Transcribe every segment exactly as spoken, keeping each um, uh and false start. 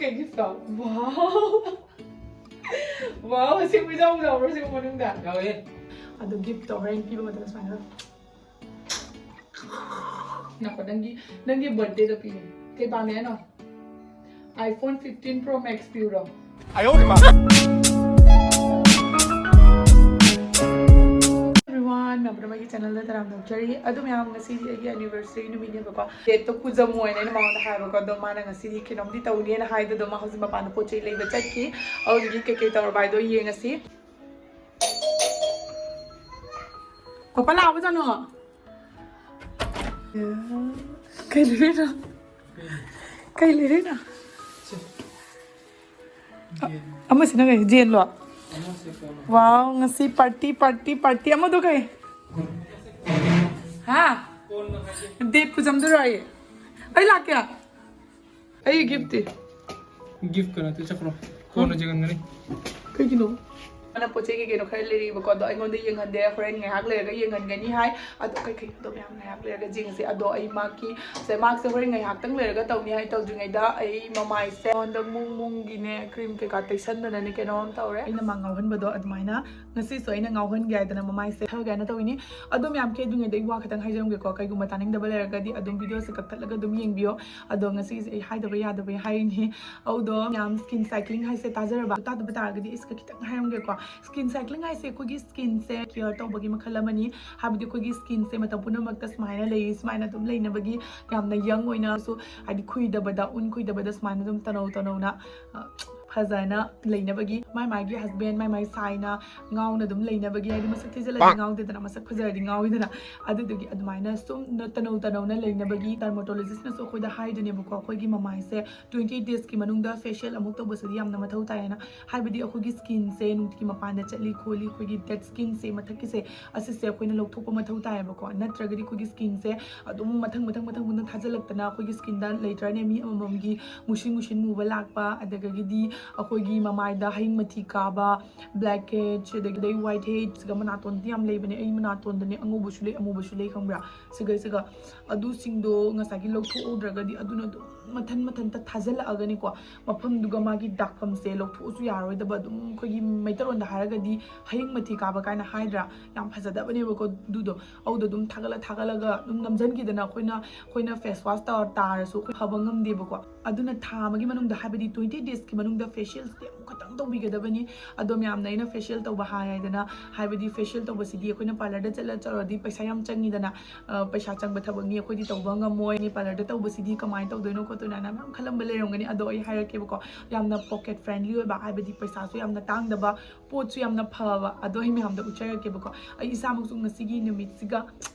ꯀꯩ ꯒꯤꯐꯇꯣ? Wow! Wow, ꯑꯁꯦꯡꯕ ꯌꯥꯎꯕ ꯌꯥꯎꯕ꯭ꯔꯣ ꯁꯤꯒꯨꯝꯕ ꯃꯅꯨꯡꯗ? ꯌꯥꯎꯋꯦ꯫ ꯑꯗꯣ ꯒꯤꯐꯇꯣ ꯍꯣꯔꯦꯟ ꯄꯤꯕ ꯃꯇꯝꯗ ꯁꯨꯃꯥꯏꯅ ꯉꯥꯏꯈꯣ, ꯅꯪꯒꯤ ꯅꯪꯒꯤ ꯕꯥꯔꯊꯗꯦꯗ ꯄꯤꯒꯦ꯫ ꯀꯩ ꯄꯥꯝꯃꯦ ꯍꯥꯏꯅꯣ? iPhone fifteen Pro Max ꯄꯤꯌꯨꯔꯣ? Everyone, ꯃꯌꯥꯝ ꯄꯨꯝꯅꯃꯛꯀꯤ ꯆꯦꯅꯦꯜꯗ ꯇꯔꯥꯝꯅ ꯑꯣꯛꯆꯔꯤ꯫ ꯑꯗꯨ ꯃꯌꯥꯝ, ꯉꯁꯤꯗꯤ ꯑꯩꯒꯤ ꯑꯦꯅꯤꯚꯔꯁꯔꯤ ꯅꯨꯃꯤꯠꯅꯦꯕꯀꯣ꯫ ꯗꯦꯠꯇꯣ ꯀꯨꯖꯃꯣ ꯍꯥꯏꯅ ꯑꯩꯅ ꯃꯉꯣꯟꯗ ꯍꯥꯏꯕꯀꯣ꯫ ꯑꯗꯣ ꯃꯥꯅ ꯉꯁꯤꯗꯤ ꯀꯩꯅꯣꯝꯗꯤ ꯇꯧꯅꯤꯅ ꯍꯥꯏꯗꯣ, ꯑꯗꯣ ꯃꯥ ꯍꯧꯖꯤꯛ ꯃꯄꯥꯟꯗ ꯄꯣꯠ ꯆꯩ ꯂꯩꯕ ꯆꯠꯈꯤ꯫ ꯑꯗꯨꯗꯨꯒꯤ ꯀꯩꯀꯩ ꯇꯧꯔꯕ ꯍꯥꯏꯗꯣ ꯌꯦꯡꯉꯁꯤ꯫ ꯄꯄꯥ ꯂꯥꯛꯑꯕ ꯖꯥꯠꯅꯣ? ꯀꯩ ꯂꯩꯔꯤꯅꯣ? ꯀꯩ ꯂꯩꯔꯤꯅꯣ? ꯑꯃꯁꯤꯅ ꯀꯩ? ꯖꯦꯟꯂꯣ? ꯋꯥꯎ, ꯉꯁꯤ ꯄꯥꯔꯇꯤ, ꯄꯥꯔꯇꯤ, ꯄꯥꯔꯇꯤ꯫ ꯑꯃꯗꯣ ꯀꯩ? ꯍꯥ? ꯗꯦꯠ ꯀꯨꯖꯝꯗꯨꯔꯣ ꯑꯩ? ꯑꯩ ꯂꯥꯛꯀꯦ꯫ ꯑꯩ ꯒꯤꯐꯇꯤ? ꯒꯤꯐ ꯀꯩꯅꯣ ꯇꯧ ꯆꯠꯈ꯭ꯔꯣ꯫ ꯀꯣꯟꯅ ꯌꯦꯡꯍꯟꯒꯅꯤ꯫ ꯀꯩꯒꯤꯅꯣ? ꯃꯥꯅ ꯄꯣꯠ ꯆꯩ ꯀꯩ ꯀꯩꯅꯣ ꯈꯔ ꯂꯩꯔꯤꯕꯀꯣ, ꯑꯗꯣ ꯑꯩꯉꯣꯟꯗ ꯌꯦꯡꯍꯟꯗꯦ, ꯍꯣꯔꯦꯟ ꯉꯥꯏꯍꯥꯛ ꯂꯩꯔꯒ ꯌꯦꯡꯍꯟꯒꯅꯤ ꯍꯥꯏ꯫ ꯑꯗꯣ ꯀꯩ ꯀꯩꯅꯣꯗꯣ ꯃꯌꯥꯝ ꯉꯥꯏꯍꯥꯛ ꯂꯩꯔꯒ ꯌꯦꯡꯉꯁꯦ꯫ ꯑꯗꯣ ꯑꯩ ꯃꯥꯛꯀꯤ ꯁꯦ, ꯃꯥꯛꯁꯦ ꯍꯣꯔꯦꯟ ꯉꯥꯏꯍꯥꯛꯇꯪ ꯂꯩꯔꯒ ꯇꯧꯅꯤ ꯍꯥꯏ꯫ ꯇꯧꯗ꯭ꯔꯤꯉꯩꯗ ꯑꯩ ꯃꯃꯥꯏꯁꯦ ꯑꯩꯉꯣꯟꯗ ꯃꯨꯡ ꯃꯨꯡꯒꯤꯅꯦ ꯀ꯭ꯔꯤꯝ ꯀꯩꯀꯥ ꯇꯩꯁꯟꯗꯅꯅꯦ ꯀꯩꯅꯣꯝ ꯇꯧꯔꯦ꯫ ꯑꯩꯅ ꯃꯥ ꯉꯥꯎꯍꯟꯕꯗꯣ ꯑꯗꯨꯃꯥꯏꯅ ꯉꯁꯤꯁꯨ ꯑꯩꯅ ꯉꯥꯎꯍꯟꯒꯦ ꯍꯥꯏꯗꯅ ꯃꯃꯥꯏꯁꯦ ꯊꯒꯦ ꯍꯥꯏꯅ ꯇꯧꯔꯤꯅꯤ꯫ ꯑꯗꯣ ꯃꯌꯥꯝ ꯀꯦꯗ꯭ꯔꯤꯉꯩꯗ ꯑꯩ ꯋꯥ ꯈꯇꯪ ꯍꯥꯏꯖꯔꯝꯒꯦꯀꯣ꯫ ꯀꯩꯒꯨꯝꯕ ꯇꯥꯅꯤꯡꯗꯕ ꯂꯩꯔꯒꯗꯤ ꯑꯗꯨꯝ ꯚꯤꯗꯤꯑꯣꯁꯦ ꯀꯛꯊꯠꯂꯒ ꯑꯗꯨꯝ ꯌꯦꯡꯕꯤꯌꯣ꯫ ꯑꯗꯣ ꯉꯁꯤꯁꯦ ꯑꯩ ꯍꯥꯏꯗꯕ ꯌꯥꯗꯕꯩ ꯍꯥꯏꯔꯤꯅꯤ꯫ ꯑꯗꯨꯗꯣ ꯃꯌꯥꯝ, ꯁ꯭ꯀꯤꯟ ꯁꯥꯏꯀ꯭ꯂꯤꯡ ꯍꯥꯏꯁꯦ ꯇꯥꯖꯔꯕ? ꯇꯥꯗꯕ ꯇꯥꯔꯒꯗꯤ ꯑꯩꯁꯦ ꯈꯤꯇꯪ ꯍꯥꯏꯔꯝꯒꯦꯀꯣ꯫ ꯁ꯭ꯀꯤꯟ ꯁꯥꯏꯀ꯭ꯂꯤꯡ ꯍꯥꯏꯁꯦ ꯑꯩꯈꯣꯏꯒꯤ ꯁ꯭ꯀꯤꯟꯁꯦ ꯀꯤꯌꯔ ꯇꯧꯕꯒꯤ ꯃꯈꯜ ꯑꯃꯅꯤ꯫ ꯍꯥꯏꯕꯗꯤ ꯑꯩꯈꯣꯏꯒꯤ ꯁ꯭ꯀꯤꯟꯁꯦ ꯃꯇꯝ ꯄꯨꯝꯅꯃꯛꯇ ꯁꯨꯃꯥꯏꯅ ꯂꯩ, ꯁꯨꯃꯥꯏꯅ ꯑꯗꯨꯝ ꯂꯩꯅꯕꯒꯤ, ꯌꯥꯝꯅ ꯌꯪ ꯑꯣꯏꯅꯁꯨ, ꯍꯥꯏꯗꯤ ꯈꯨꯏꯗꯕꯗ, ꯎꯟ ꯈꯨꯏꯗꯕꯗ ꯁꯨꯃꯥꯏꯅ ꯑꯗꯨꯝ ꯇꯅꯧ ꯇꯅꯧꯅ, ꯑ, ꯐꯖꯅ ꯂꯩꯅꯕꯒꯤ, ꯃꯥꯏ ꯃꯥꯒꯤ ꯍꯁꯕꯦꯟ, ꯃꯥꯏ ꯃꯥꯏ ꯁꯥꯏꯅ ꯉꯥꯎꯅ ꯑꯗꯨꯝ ꯂꯩꯅꯕꯒꯤ, ꯍꯥꯏꯗꯤ ꯃꯁꯛ ꯊꯤꯖꯤꯜꯂꯗꯤ ꯉꯥꯎꯗꯦꯗꯅ, ꯃꯁꯛ ꯐꯖꯔꯗꯤ ꯉꯥꯎꯋꯤꯗꯅ꯫ ꯑꯗꯨꯗꯨꯒꯤ ꯑꯗꯨꯃꯥꯏꯅ ꯁꯨꯝ ꯇꯅꯧ ꯇꯅꯧꯅ ꯂꯩꯅꯕꯒꯤ ꯗꯔꯃꯥꯇꯣꯂꯣꯖꯤꯁꯅꯁꯨ ꯑꯩꯈꯣꯏꯗ ꯍꯥꯏꯗꯣꯏꯅꯦꯕꯀꯣ, ꯑꯩꯈꯣꯏꯒꯤ ꯃꯃꯥꯏꯁꯦ twenty daysꯀꯤ ꯃꯅꯨꯡꯗ ꯐꯦꯁꯤꯌꯦꯜ ꯑꯃꯨꯛ ꯇꯧꯕꯁꯤꯗꯤ ꯌꯥꯝꯅ ꯃꯊꯧ ꯇꯥꯏꯌꯦꯅ꯫ ꯍꯥꯏꯕꯗꯤ ꯑꯩꯈꯣꯏꯒꯤ ꯁ꯭ꯀꯤꯟꯁꯦ ꯅꯨꯡꯇꯤꯒꯤ ꯃꯄꯥꯟꯗ ꯆꯠꯂꯤ ꯈꯣꯠꯂꯤ, ꯑꯩꯈꯣꯏꯒꯤ ꯗꯦꯠ ꯁ꯭ꯀꯤꯟꯁꯦ, ꯃꯊꯛꯀꯤꯁꯦ, ꯑꯁꯤꯁꯦ ꯑꯩꯈꯣꯏꯅ ꯂꯧꯊꯣꯛꯄ ꯃꯊꯧ ꯇꯥꯏꯌꯦꯕꯀꯣ꯫ ꯅꯠꯇ꯭ꯔꯒꯗꯤ ꯑꯩꯈꯣꯏꯒꯤ ꯁ꯭ꯀꯤꯟꯁꯦ ꯑꯗꯨꯝ ꯃꯊꯪ ꯃꯊꯪ ꯃꯊꯪ ꯃꯊꯪ ꯊꯥꯖꯤꯜꯂꯛꯇꯅ ꯑꯩꯈꯣꯏꯒꯤ ꯁ꯭ꯀꯤꯟꯗ ꯂꯩꯇ꯭ꯔꯅꯦ, ꯃꯤ ꯑꯃꯃꯝꯒꯤ ꯃꯨꯁꯤꯟ ꯃꯨꯁꯤꯟ ꯃꯨꯕ ꯂꯥꯛꯄ, ꯑꯗꯒꯤꯗꯤ ꯑꯩꯈꯣꯏꯒꯤ ꯃꯃꯥꯏꯗ ꯍꯌꯤꯡ ꯃꯊꯤ ꯀꯥꯕ, blackheads, ꯑꯗꯒꯤ whiteheadsꯒ, ꯃꯅꯥꯇꯣꯟꯗꯤ ꯌꯥꯝ ꯂꯩꯕꯅꯦ, ꯑꯩ ꯃꯅꯥꯇꯣꯟꯗꯅꯦ ꯑꯉꯧꯕꯁꯨ ꯂꯩ, ꯑꯃꯨꯕꯁꯨ ꯂꯩ, ꯈꯪꯕ꯭ꯔꯥ? ꯁꯤꯒꯩꯁꯤꯒ, ꯑꯗꯨꯁꯤꯡꯗꯣ ꯉꯁꯥꯏꯒꯤ ꯂꯧꯊꯣꯛꯍꯧꯗ꯭ꯔꯒꯗꯤ ꯑꯗꯨꯅ ꯑꯗꯨꯝ ꯃꯊꯟ ꯃꯊꯟꯇ ꯊꯥꯖꯤꯜꯂꯛꯑꯒꯅꯤꯀꯣ, ꯃꯐꯝꯗꯨꯒ ꯃꯥꯒꯤ ꯗꯥꯛꯐꯝꯁꯦ ꯂꯧꯊꯣꯛꯑꯁꯨ ꯌꯥꯔꯣꯏꯗꯕ, ꯑꯗꯨꯝ ꯑꯩꯈꯣꯏꯒꯤ ꯃꯩꯇꯩꯔꯣꯟꯗ ꯍꯥꯏꯔꯒꯗꯤ ꯍꯌꯤꯡ ꯃꯊꯤ ꯀꯥꯕ ꯀꯥꯏꯅ ꯍꯥꯏꯗ꯭ꯔꯥ? ꯌꯥꯝ ꯐꯖꯗꯕꯅꯦꯕꯀꯣ ꯑꯗꯨꯗꯣ꯫ ꯑꯗꯨꯗꯣ ꯑꯗꯨꯝ ꯊꯥꯒꯠꯂ ꯊꯥꯒꯠꯂꯒ ꯑꯗꯨꯝ ꯅꯝꯁꯤꯟꯈꯤꯗꯅ ꯑꯩꯈꯣꯏꯅ, ꯑꯩꯈꯣꯏꯅ face wash ꯇꯧꯔ ꯇꯥꯔꯁꯨ ꯑꯩꯈꯣꯏ ꯐꯕ ꯉꯝꯗꯦꯕꯀꯣ꯫ ꯑꯗꯨꯅ ꯊꯥ ꯑꯃꯒꯤ ꯃꯅꯨꯡꯗ, ꯍꯥꯏꯕꯗꯤ twenty daysꯀꯤ ꯃꯅꯨꯡꯗ facialꯁꯦ ꯑꯃꯨꯛ ꯈꯛꯇꯪ ꯇꯧꯕꯤꯒꯗꯕꯅꯤ꯫ ꯑꯗꯣ ꯃꯌꯥꯝꯅ ꯑꯩꯅ facial ꯇꯧꯕ ꯍꯥꯏ ꯍꯥꯏꯗꯅ, ꯍꯥꯏꯕꯗꯤ facial ꯇꯧꯕꯁꯤꯗꯤ ꯑꯩꯈꯣꯏꯅ parlourꯗ ꯆꯠꯂ ꯆꯠꯂꯗꯤ ꯄꯩꯁꯥ ꯌꯥꯝ ꯆꯪꯉꯤꯗꯅ, ꯑ, ꯄꯩꯁꯥ ꯆꯪꯕ ꯊꯕꯛꯅꯤ, ꯑꯩꯈꯣꯏꯗꯤ ꯇꯧꯕ ꯉꯝꯃꯣꯏ꯫ Parlourꯗ ꯇꯧꯕꯁꯤꯗꯤ ꯀꯃꯥꯏꯅ ꯇꯧꯗꯣꯏꯅꯣ ꯈꯣꯠꯇꯣꯏꯅꯣ ꯍꯥꯏꯅ ꯃꯌꯥꯝ ꯈꯜꯂꯝꯕ ꯂꯩꯔꯝꯒꯅꯤ꯫ ꯑꯗꯣ ꯑꯩ ꯍꯥꯏꯔꯛꯀꯦꯕꯀꯣ, ꯌꯥꯝꯅ pocket friendly ꯑꯣꯏꯕ, ꯍꯥꯏꯕꯗꯤ ꯄꯩꯁꯥꯁꯨ ꯌꯥꯝꯅ ꯇꯥꯡꯗꯕ, ꯄꯣꯠꯁꯨ ꯌꯥꯝꯅ ꯐꯕ, ꯑꯗꯣ ꯑꯩ ꯃꯌꯥꯝꯗ ꯎꯠꯆꯔꯛꯀꯦꯕꯀꯣ꯫ ꯑꯩ ꯏꯁꯥꯃꯛꯁꯨ ꯉꯁꯤꯒꯤ ꯅꯨꯃꯤꯠꯁꯤꯒ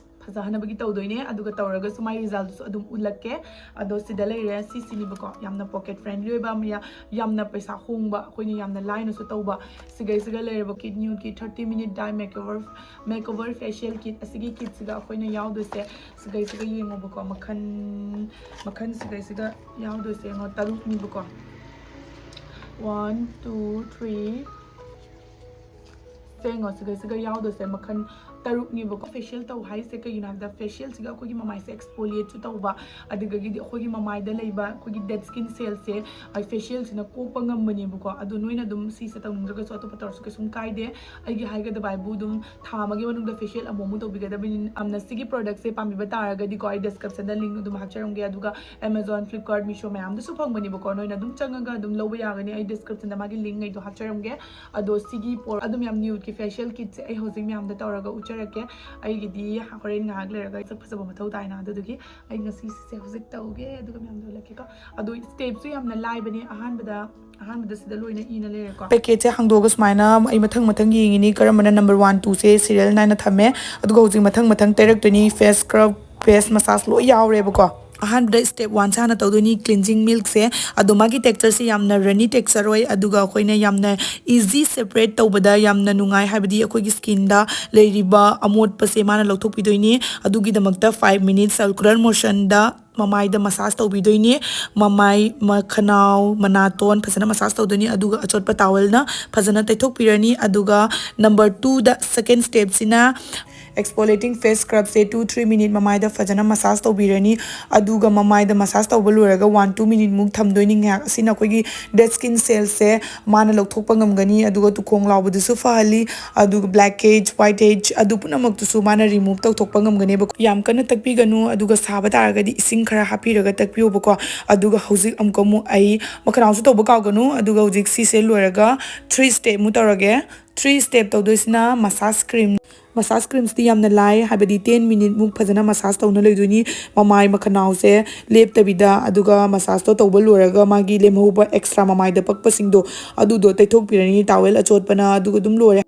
ꯐꯖꯍꯟꯅꯕꯒꯤ ꯇꯧꯗꯣꯏꯅꯦ, ꯑꯗꯨꯒ ꯇꯧꯔꯒꯁꯨ ꯃꯥꯏ resultꯁꯨ ꯑꯗꯨꯝ ꯎꯠꯂꯛꯀꯦ꯫ ꯑꯗꯣ ꯁꯤꯗ ꯂꯩꯔꯦ, ꯁꯤꯁꯤꯅꯦꯕꯀꯣ, ꯌꯥꯝꯅ pocket friendly ꯑꯣꯏꯕ, ꯌꯥ-, ꯌꯥꯝꯅ ꯄꯩꯁꯥ ꯍꯣꯡꯕ, ꯑꯩꯈꯣꯏꯅ ꯌꯥꯝꯅ ꯂꯥꯏꯅꯁꯨ ꯇꯧꯕ꯫ ꯁꯤꯒꯩꯁꯤꯒ ꯂꯩꯔꯦꯕ Kit Nude-ꯀꯤ thirty minute dye makeover, makeover facial kit꯫ ꯑꯁꯤꯒꯤ kitꯁꯤꯒ ꯑꯩꯈꯣꯏꯅ ꯌꯥꯎꯗꯣꯏꯁꯦ, ꯁꯤꯒꯩꯁꯤꯒ ꯌꯦꯡꯉꯣꯕꯀꯣ, ꯃꯈꯜ, ꯃꯈꯜ ꯁꯤꯒꯩꯁꯤꯒ ꯌꯥꯎꯗꯣꯏꯁꯦ ꯌꯦꯡꯉꯣ, ꯇꯔꯨꯛꯅꯤꯕꯀꯣ꯫ One, two, three, ꯁꯦꯡꯉꯣ, ꯁꯤꯒꯩꯁꯤꯒ ꯌꯥꯎꯗꯣꯏꯁꯦ ꯃꯈꯜ ꯇꯔꯨꯛꯅꯦꯕꯀꯣ꯫ Facial ꯇꯧ ꯍꯥꯏꯁꯦ ꯀꯩꯒꯤꯅꯣ ꯍꯥꯏꯕꯗ, facialꯁꯤꯒ ꯑꯩꯈꯣꯏꯒꯤ ꯃꯃꯥꯏꯁꯦ exfoliateꯁꯨ ꯇꯧꯕ, ꯑꯗꯨꯗꯒꯤꯗꯤ ꯑꯩꯈꯣꯏꯒꯤ ꯃꯃꯥꯏꯗ ꯂꯩꯕ ꯑꯩꯈꯣꯏꯒꯤ dead skin cellꯁꯦ, ꯑꯩ facialꯁꯤꯅ ꯀꯣꯛꯄ ꯉꯝꯕꯅꯦꯕꯀꯣ꯫ ꯑꯗꯣ ꯅꯣꯏꯅ ꯑꯗꯨꯝ ꯁꯤꯁꯦ ꯇꯧꯅꯤꯡꯗ꯭ꯔꯒꯁꯨ ꯑꯇꯣꯞꯄ ꯇꯧꯔꯁꯨ ꯀꯩꯁꯨꯝ ꯀꯥꯏꯗꯦ꯫ ꯑꯩꯒꯤ ꯍꯥꯏꯒꯗꯕ ꯍꯥꯏꯕꯨ ꯑꯗꯨꯝ ꯊꯥ ꯑꯃꯒꯤ ꯃꯅꯨꯡꯗ facial ꯑꯃꯨꯛ ꯑꯃꯨꯛ ꯇꯧꯕꯤꯒꯗꯕꯅꯤ꯫ ꯌꯥꯝꯅ ꯁꯤꯒꯤ productꯁꯦ ꯄꯥꯝꯕꯤꯕ ꯇꯥꯔꯒꯗꯤꯀꯣ, ꯑꯩ descriptionꯗ link ꯑꯗꯨꯝ ꯍꯥꯞꯆꯔꯝꯒꯦ꯫ ꯑꯗꯨꯒ Amazon, Flipkart, Meesho ꯃꯌꯥꯝꯗꯁꯨ ꯐꯪꯕꯅꯦꯕꯀꯣ, ꯅꯣꯏꯅ ꯑꯗꯨꯝ ꯆꯪꯉꯒ ꯑꯗꯨꯝ ꯂꯧꯕ ꯌꯥꯒꯅꯤ꯫ ꯑꯩ descriptionꯗ ꯃꯥꯒꯤ linkꯉꯩꯗꯣ ꯍꯥꯞꯆꯔꯝꯒꯦ꯫ ꯑꯗꯣ ꯁꯤꯒꯤ ꯄꯣꯔ ꯑꯗꯨꯝ ꯌꯥꯝ nudeꯀꯤ facial kitꯁꯦ ꯑꯩ ꯍꯧꯖꯤꯛ ꯃꯌꯥꯝꯗ ꯇꯧꯔꯒ ꯎꯠꯆꯔꯛꯀꯦ꯫ ꯑꯩꯒꯤꯗꯤ ꯍꯣꯔꯦꯟ ꯉꯥꯏꯍꯥꯛ ꯂꯩꯔꯒ ꯁꯛ ꯐꯖꯕ ꯃꯊꯧ ꯇꯥꯏꯅ, ꯑꯗꯨꯗꯨꯒꯤ ꯑꯩ ꯉꯁꯤ ꯁꯤꯁꯦ ꯍꯧꯖꯤꯛ ꯇꯧꯒꯦ, ꯑꯗꯨꯒ ꯃꯌꯥꯝꯗ ꯎꯠꯂꯛꯀꯦꯀꯣ꯫ ꯑꯗꯣ stepꯁꯨ ꯌꯥꯝꯅ ꯂꯥꯏꯕꯅꯦ꯫ ꯑꯍꯥꯟꯕꯗ, ꯑꯍꯥꯟꯕꯗ ꯁꯤꯗ ꯂꯣꯏꯅ ꯏꯅ ꯂꯩꯔꯦꯀꯣ꯫ Packetꯁꯦ ꯍꯥꯡꯗꯣꯛꯑꯒ ꯁꯨꯃꯥꯏꯅ ꯑꯩ ꯃꯊꯪ ꯃꯊꯪ ꯌꯦꯡꯉꯤꯅꯤ, ꯀꯔꯝꯕꯅ number one, twoꯁꯦ serial ꯅꯥꯏꯅ ꯊꯝꯃꯦ꯫ ꯑꯗꯨꯒ ꯍꯧꯖꯤꯛ ꯃꯊꯪ ꯃꯊꯪ ꯇꯩꯔꯛꯇꯣꯏꯅꯤ꯫ Face scrub, face massage ꯂꯣꯏ ꯌꯥꯎꯔꯦꯕꯀꯣ꯫ ꯑꯍꯥꯟꯕꯗ step one ꯁꯦ ꯍꯥꯟꯅ ꯇꯧꯗꯣꯏꯅꯤ, cleansing milk ꯁꯦ꯫ ꯑꯗꯣ ꯃꯥꯒꯤ texture ꯁꯦ ꯌꯥꯝꯅ runny texture ꯑꯣꯏ, ꯑꯗꯨꯒ ꯑꯩꯈꯣꯏꯅ ꯌꯥꯝꯅ easy separate ꯇꯧꯕꯗ ꯌꯥꯝꯅ ꯅꯨꯡꯉꯥꯏ, ꯍꯥꯏꯕꯗꯤ ꯑꯩꯈꯣꯏꯒꯤ skin ꯗ ꯂꯩꯔꯤꯕ ꯑꯃꯣꯠꯄꯁꯦ ꯃꯥꯅ ꯂꯧꯊꯣꯛꯄꯤꯗꯣꯏꯅꯤ꯫ ꯑꯗꯨꯒꯤꯗꯃꯛꯇ five minutes circular motion ꯗ ꯃꯃꯥꯏꯗ massage ꯇꯧꯕꯤꯗꯣꯏꯅꯤ꯫ ꯃꯃꯥꯏ, ꯃꯈꯅꯥꯎ, ꯃꯅꯥꯇꯣꯟ ꯐꯖꯅ massage ꯇꯧꯗꯣꯏꯅꯤ, ꯑꯗꯨꯒ ꯑꯆꯣꯠꯄ towel ꯅ ꯐꯖꯅ ꯇꯩꯊꯣꯛꯄꯤꯔꯅꯤ꯫ ꯑꯗꯨꯒ number two ꯗ, second step ꯁꯤꯅ exfoliating face scrub ꯁꯦ two three minute ꯃꯃꯥꯏꯗ ꯐꯖꯅ massage ꯇꯧꯕꯤꯔꯅꯤ꯫ ꯑꯗꯨꯒ ꯃꯃꯥꯏꯗ massage ꯇꯧꯕ ꯂꯣꯏꯔꯒ one two minute ꯃꯨꯛ ꯊꯝꯗꯣꯏꯅꯤ ꯉꯥꯏꯍꯥꯛ꯫ ꯑꯁꯤꯅ ꯑꯩꯈꯣꯏꯒꯤ dead skin cell ꯁꯦ ꯃꯥꯅ ꯂꯧꯊꯣꯛꯄ ꯉꯝꯒꯅꯤ, ꯑꯗꯨꯒ ꯇꯨꯈꯣꯡ ꯂꯥꯎꯕꯗꯨꯁꯨ ꯐꯍꯜꯂꯤ, ꯑꯗꯨꯒ blackhead, whitehead ꯑꯗꯨ ꯄꯨꯝꯅꯃꯛꯇꯨꯁꯨ ꯃꯥꯅ remove ꯇꯧꯊꯣꯛꯄ ꯉꯝꯒꯅꯦꯕꯀꯣ꯫ ꯌꯥꯝ ꯀꯟꯅ ꯇꯛꯄꯤꯒꯅꯨ, ꯑꯗꯨꯒ ꯁꯥꯕ ꯇꯥꯔꯒꯗꯤ ꯏꯁꯤꯡ ꯈꯔ ꯍꯥꯞꯄꯤꯔꯒ ꯇꯛꯄꯤꯌꯣꯕꯀꯣ꯫ ꯑꯗꯨꯒ ꯍꯧꯖꯤꯛ ꯑꯃꯨꯛꯀ ꯑꯃꯨꯛ ꯑꯩ ꯃꯈꯅꯥꯎꯁꯨ ꯇꯧꯕ ꯀꯥꯎꯒꯅꯨ꯫ ꯑꯗꯨꯒ ꯍꯧꯖꯤꯛ ꯁꯤꯁꯦ ꯂꯣꯏꯔꯒ three step ꯃꯨꯛ ꯇꯧꯔꯒꯦ꯫ Three step ꯇꯧꯗꯣꯏꯁꯤꯅ massage cream꯫ Massage cream ꯁꯤꯗꯤ ꯌꯥꯝꯅ ꯂꯥꯏ, ꯍꯥꯏꯕꯗꯤ ten minute ꯃꯨꯛ ꯐꯖꯅ massage ꯇꯧꯅ ꯂꯩꯗꯣꯏꯅꯤ꯫ ꯃꯃꯥꯏ ꯃꯈꯅꯥꯎꯁꯦ ꯂꯦꯞꯇꯕꯤꯗ, ꯑꯗꯨꯒ massage ꯇꯣ ꯇꯧꯕ ꯂꯣꯏꯔꯒ ꯃꯥꯒꯤ ꯂꯦꯝꯍꯧꯕ extra ꯃꯃꯥꯏꯗ ꯄꯛꯄꯁꯤꯡꯗꯣ ꯑꯗꯨꯗꯣ ꯇꯩꯊꯣꯛꯄꯤꯔꯅꯤ towel ꯑꯆꯣꯠꯄꯅ, ꯑꯗꯨꯒ ꯑꯗꯨꯝ ꯂꯣꯏꯔꯦ꯫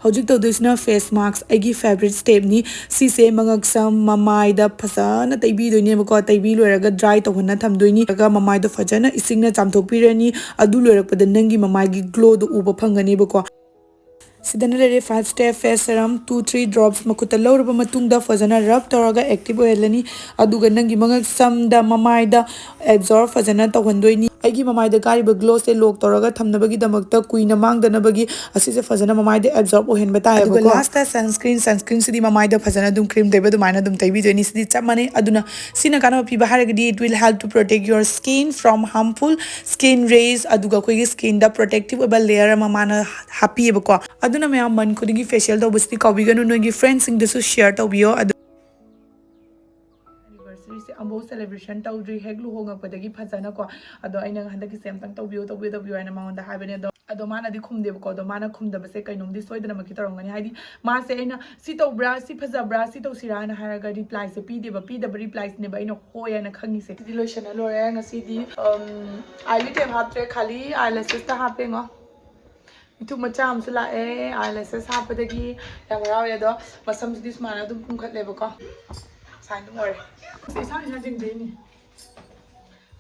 ꯍꯧꯖꯤꯛ ꯇꯧꯗꯣꯏꯁꯤꯅ face mask, ꯑꯩꯒꯤ favourite step ꯅꯤ꯫ ꯁꯤꯁꯦ ꯃꯉꯛ ꯁꯝ ꯃꯃꯥꯏꯗ ꯐꯖꯅ ꯇꯩꯕꯤꯗꯣꯏꯅꯦꯕꯀꯣ꯫ ꯇꯩꯕꯤ ꯂꯣꯏꯔꯒ dry ꯇꯧꯍꯟꯅ ꯊꯝꯗꯣꯏꯅꯤ꯫ ꯑꯗꯨꯒ ꯃꯃꯥꯏꯗꯣ ꯐꯖꯅ ꯏꯁꯤꯡꯅ ꯆꯥꯝꯊꯣꯛꯄꯤꯔꯅꯤ꯫ ꯑꯗꯨ ꯂꯣꯏꯔꯛꯄꯗ ꯅꯪꯒꯤ ꯃꯃꯥꯏꯒꯤ glow ꯗꯣ ꯎꯕ ꯐꯪꯒꯅꯦꯕꯀꯣ꯫ ꯁꯤꯗꯅ ꯂꯩꯔꯦ five step face serum, two three drops ꯃꯈꯨꯠꯇ ꯂꯧꯔꯕ ꯃꯇꯨꯡꯗ ꯐꯖꯅ rub ꯇꯧꯔꯒ active ꯑꯣꯏꯍꯜꯂꯅꯤ꯫ ꯑꯗꯨꯒ ꯅꯪꯒꯤ ꯃꯉꯛ ꯁꯝꯗ, ꯃꯃꯥꯏꯗ absorb ꯐꯖꯅ ꯇꯧꯍꯟꯗꯣꯏꯅꯤ꯫ ꯑꯩꯒꯤ ꯃꯃꯥꯏꯗ ꯀꯥꯔꯤꯕ glow ꯁꯦ lock ꯇꯧꯔꯒ ꯊꯝꯅꯕꯒꯤꯗꯃꯛꯇ, ꯀꯨꯏꯅ ꯃꯥꯡꯗꯅꯕꯒꯤ, ꯑꯁꯤꯁꯦ ꯐꯖꯅ ꯃꯃꯥꯏꯗ absorb ꯑꯣꯏꯍꯟꯕ ꯇꯥꯏꯌꯦꯕꯀꯣ꯫ ꯑꯗꯨꯒ last ꯇ sunscreen, sunscreen ꯁꯤꯗꯤ ꯃꯃꯥꯏꯗ ꯐꯖꯅ ꯑꯗꯨꯝ cream ꯇꯩꯕ ꯑꯗꯨꯃꯥꯏꯅ ꯑꯗꯨꯝ ꯇꯩꯕꯤꯗꯣꯏꯅꯤ꯫ ꯁꯤꯗꯤ ꯆꯞ ꯃꯥꯟꯅꯩ꯫ ꯑꯗꯨꯅ ꯁꯤꯅ ꯀꯥꯟꯅꯕ ꯄꯤꯕ ꯍꯥꯏꯔꯒꯗꯤ, it will help to protect your skin from harmful skin rays, ꯑꯗꯨꯒ ꯑꯩꯈꯣꯏꯒꯤ skin ꯗ protective ꯑꯣꯏꯕ layer ꯑꯃ ꯃꯥꯅ ꯍꯥꯞꯄꯤꯌꯦꯕꯀꯣ꯫ ꯑꯗꯨꯅ ꯃꯌꯥꯝ month ꯈꯨꯗꯤꯡꯒꯤ facial ꯇꯧꯕꯁꯤꯗꯤ ꯀꯥꯎꯕꯤꯒꯅꯨ, ꯅꯣꯏꯒꯤ friend ꯁꯤꯡꯗꯁꯨ share ꯇꯧꯕꯤꯌꯣ꯫ ꯑꯗꯨ anniversary ꯁꯦ ꯑꯃꯐꯥꯎ celebration ꯇꯧꯗ꯭ꯔꯤ, ꯍꯦꯛ ꯂꯨꯍꯣꯡꯉꯛꯄꯗꯒꯤ ꯐꯖꯅꯀꯣ꯫ ꯑꯗꯣ ꯑꯩꯅ ꯍꯟꯗꯛꯀꯤꯁꯦ ꯑꯝꯇꯪ ꯇꯧꯕꯤꯌꯨ, ꯇꯧꯕꯤꯌꯨ, ꯇꯧꯕꯤꯌꯨ ꯍꯥꯏꯅ ꯃꯉꯣꯟꯗ ꯍꯥꯏꯕꯅꯦ꯫ ꯑꯗꯣ, ꯑꯗꯣ ꯃꯥꯅꯗꯤ ꯈꯨꯝꯗꯦꯕꯀꯣ꯫ ꯑꯗꯣ ꯃꯥꯅ ꯈꯨꯝꯗꯕꯁꯦ ꯀꯩꯅꯣꯝꯗꯤ ꯁꯣꯏꯗꯅꯃꯛꯀꯤ ꯇꯧꯔꯝꯒꯅꯤ, ꯍꯥꯏꯗꯤ ꯃꯥꯁꯦ ꯑꯩꯅ "ꯁꯤ ꯇꯧꯕ꯭ꯔꯥ, ꯁꯤ ꯐꯖꯕ꯭ꯔꯥ, ꯁꯤ ꯇꯧꯁꯤꯔꯥ?" ꯍꯥꯏꯅ ꯍꯥꯏꯔꯒ reply ꯁꯦ ꯄꯤꯗꯦꯕ꯫ ꯄꯤꯗꯕ reply ꯁꯤꯅꯦꯕ ꯑꯩꯅ "ꯍꯣꯏ" ꯍꯥꯏꯅ ꯈꯪꯉꯤꯁꯦ꯫ ꯁꯤꯗꯤ ꯂꯣꯏꯁꯟꯅ ꯂꯣꯏꯔꯦ ꯉꯁꯤꯗꯤ꯫ ꯎꯝ, eyelid ꯇꯦꯞ ꯍꯥꯞꯇ꯭ꯔꯦ, ꯈꯥꯂꯤ eyelashes ꯇ ꯍꯥꯞꯄꯦꯉꯣ꯫ ꯏꯇꯨ ꯃꯆꯥ ꯑꯃꯁꯨ ꯂꯥꯛꯑꯦ, ꯑꯥꯏ ꯂꯦꯁꯦꯁ ꯍꯥꯞꯄꯗꯒꯤ꯫ ꯌꯥꯝ ꯍꯔꯥꯎꯋꯦ꯫ ꯑꯗꯣ ꯃꯁꯝꯁꯤꯗꯤ ꯁꯨꯃꯥꯏꯅ ꯑꯗꯨꯝ ꯄꯨꯝꯈꯠꯂꯦꯕꯀꯣ꯫ ꯁꯨꯃꯥꯏꯅ ꯑꯗꯨꯝ ꯑꯣꯏꯔꯦ꯫ ꯑꯁ, ꯏꯁꯥꯅ ꯏꯁꯥ ꯆꯤꯡꯖꯩꯅꯦ꯫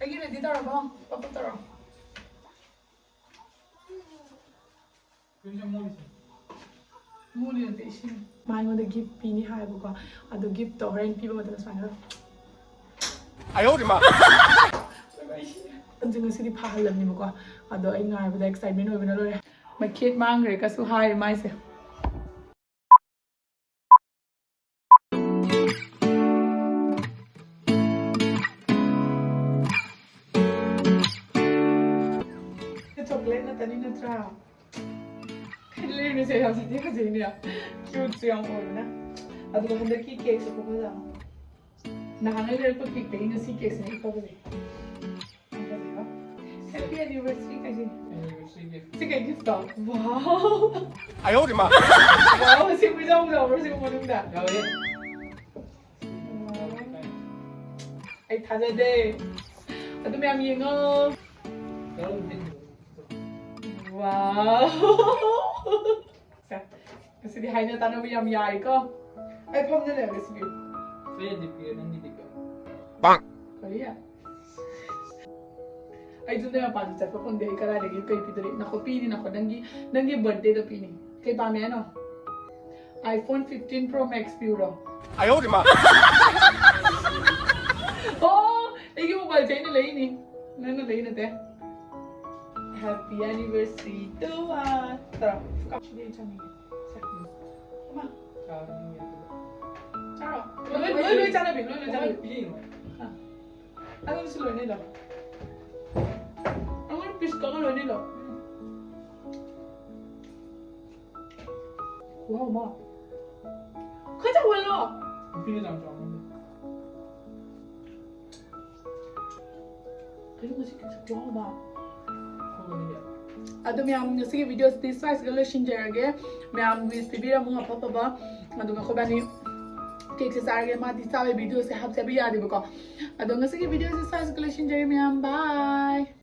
ꯑꯩꯒꯤ ꯔꯦꯗꯤ ꯇꯧꯔꯕꯣ? ꯄꯞ ꯄꯞ ꯇꯧꯔꯣ꯫ ꯃꯣꯂꯤ ꯅꯠꯇꯦ, ꯏꯁꯤꯡ꯫ ꯃꯥ ꯑꯩꯉꯣꯟꯗ ꯒꯤꯐ ꯄꯤꯅꯤ ꯍꯥꯏꯕꯀꯣ꯫ ꯑꯗꯣ ꯒꯤꯐꯇꯣ ꯍꯣꯔꯦꯟ ꯄꯤꯕ ꯃꯇꯝꯗ ꯁꯨꯃꯥꯏꯅ꯫ ꯑꯌꯧꯔꯤꯃ꯫ ꯑꯗꯨ ꯉꯁꯤꯗꯤ ꯐꯥꯍꯜꯂꯕꯅꯦꯕꯀꯣ꯫ ꯑꯗꯣ ꯑꯩ ꯉꯥꯏꯕꯗ ꯑꯦꯛꯁꯥꯏꯠꯃꯦꯟ ꯑꯣꯏꯕꯅ ꯂꯣꯏꯔꯦ꯫ ꯃꯩꯈꯦꯠ ꯃꯥꯡꯈ꯭ꯔꯦ ꯀꯁꯨ ꯍꯥꯏꯔꯤ ꯃꯥꯏꯁꯦ꯫ ꯆꯣꯀ꯭ꯂꯦꯠ ꯅꯠꯇꯅꯤ ꯅꯠꯇ꯭ꯔꯥ? ꯀꯩ ꯂꯩꯔꯤꯅꯣꯁꯦ? ꯌꯥꯝ ꯁꯥꯊꯤ ꯐꯖꯩꯅꯦ꯫ ꯀ꯭ꯌꯨꯠꯁꯨ ꯌꯥꯝ ꯑꯣꯏꯕꯅ꯫ ꯑꯗꯨꯒ ꯍꯟꯗꯛꯀꯤ ꯀꯦꯛꯁꯦ ꯈꯨꯐꯖ ꯑꯃ꯫ ꯅꯍꯥꯟꯒꯩ ꯂꯩꯔꯛꯄ ꯀꯦꯛꯇꯒꯤ ꯉꯁꯤ ꯀꯦꯛꯁꯤꯅ ꯏꯐ ꯐꯖꯩ꯫ ꯌꯥꯝ ꯐꯖꯩꯀꯣ? Happy anniversary ꯀꯥꯏꯁꯦ꯫ Anniversary gift꯫ ꯁꯤ ꯀꯩ ꯒꯤꯐꯇꯣ? ꯋꯥꯎ! ꯑꯌꯧꯔꯤꯃ꯫ ꯋꯥꯎ, ꯁꯤ ꯌꯥꯎꯕ꯭ꯔꯣ, ꯁꯤ ꯃꯅꯨꯡꯗ? ꯌꯥꯎꯋꯦ꯫ ꯑꯩ ꯊꯥꯖꯗꯦ꯫ ꯑꯗꯨ ꯃꯌꯥꯝ ꯌꯦꯡꯉꯣ꯫ ꯀꯔꯝꯕ ꯐꯦꯟꯁꯤꯅꯣ? ꯋꯥꯎ! ꯁꯦ, ꯉꯁꯤꯗꯤ ꯍꯥꯏꯅ ꯇꯥꯅꯕ ꯌꯥꯝ ꯌꯥꯏꯀꯣ꯫ ꯑꯩ ꯐꯝꯗ ꯂꯩꯔꯒ ꯁꯤꯗꯤ꯫ ꯑꯩꯅꯗꯤ ꯄꯤꯔꯦ, ꯅꯪꯒꯤꯗꯤ ꯀꯩ? ꯀꯔꯤ? ꯑꯩꯁꯨ ꯅꯣꯏ ꯃꯄꯥꯟꯁꯨ ꯆꯠꯄ ꯐꯪꯗꯦ꯫ ꯑꯩ ꯀꯗꯥꯏꯗꯒꯤ ꯀꯩ ꯄꯤꯗꯣꯔꯤ? ꯅꯈꯣ ꯄꯤꯅꯤ, ꯅꯈꯣ ꯅꯪꯒꯤ, ꯅꯪꯒꯤ ꯕꯥꯔꯊꯗꯦꯗ ꯄꯤꯅꯤ꯫ ꯀꯩ ꯄꯥꯝꯃꯦ ꯍꯥꯏꯅꯣ? iPhone fifteen Pro Max ꯄꯤꯌꯨꯔꯣ? ꯑꯌꯧꯔꯤꯃ꯫ ꯑꯣ, ꯑꯩꯒꯤ ꯃꯣꯕꯥꯏꯜꯁꯦ ꯑꯩꯅ ꯂꯩꯅꯤ, ꯅꯪꯅ ꯂꯩ ꯅꯠꯇꯦ꯫ Happy anniversary to us. ꯇꯧꯔꯣ꯫ ꯀꯞꯁꯤꯗꯤ ꯑꯩ ꯆꯥꯅꯤꯡꯉꯦ꯫ ꯁꯦ꯫ ꯀꯃꯥ꯫ ꯆꯥꯔꯣ꯫ ꯂꯣꯏ, ꯂꯣꯏ, ꯂꯣꯏ ꯆꯥꯅꯕꯤ, ꯂꯣꯏ, ꯂꯣꯏ ꯆꯥꯅꯕꯤ꯫ ꯑꯥ꯫ ꯑꯗꯨꯝꯁꯨ ꯂꯣꯏꯅ ꯂꯣ꯫ ꯑꯩꯉꯣꯟꯗ ꯄꯤꯁ ꯀꯛꯑ ꯂꯣꯏꯅ ꯂꯣ꯫ ꯈꯨꯍꯥꯎ ꯑꯃ꯫ ꯈꯔ ꯆꯥꯎꯍꯜꯂꯣ꯫ ꯅꯨꯄꯤꯅ ꯌꯥꯝ ꯆꯥꯎꯍꯟꯗꯦ꯫ ꯀꯩꯅꯣ ꯉꯁꯤ ꯀꯦꯛꯁꯦ ꯈꯨꯍꯥꯎ ꯑꯃ꯫ ꯈꯨꯍꯥꯎ ꯑꯃ꯫ ꯑꯗꯣ ꯃꯌꯥꯝ, ꯉꯁꯤꯒꯤ ꯚꯤꯗꯤꯑꯣꯁꯤꯗꯤ ꯁ꯭ꯋꯥꯏꯁꯤꯗ ꯂꯣꯏꯁꯤꯟꯖꯔꯒꯦ꯫ ꯃꯌꯥꯝ ꯋꯤꯁ ꯄꯤꯕꯤꯔꯝꯃꯨ ꯑꯐ ꯑꯐꯕ꯫ ꯑꯗꯨꯒ ꯑꯩꯈꯣꯏꯕꯥꯅꯤ ꯀꯦꯛꯁꯦ ꯆꯥꯔꯒꯦ꯫ ꯃꯥꯗꯤ ꯆꯥꯕꯒꯤ ꯚꯤꯗꯤꯑꯣꯁꯦ ꯍꯥꯞꯆꯕ ꯌꯥꯗꯦꯕꯀꯣ꯫ ꯑꯗꯣ ꯉꯁꯤꯒꯤ ꯚꯤꯗꯤꯑꯣꯁꯦ ꯁ꯭ꯋꯥꯏꯁꯤꯗ ꯂꯣꯏꯁꯤꯟꯖꯔꯒꯦ ꯃꯌꯥꯝ꯫ ꯕꯥꯏ꯫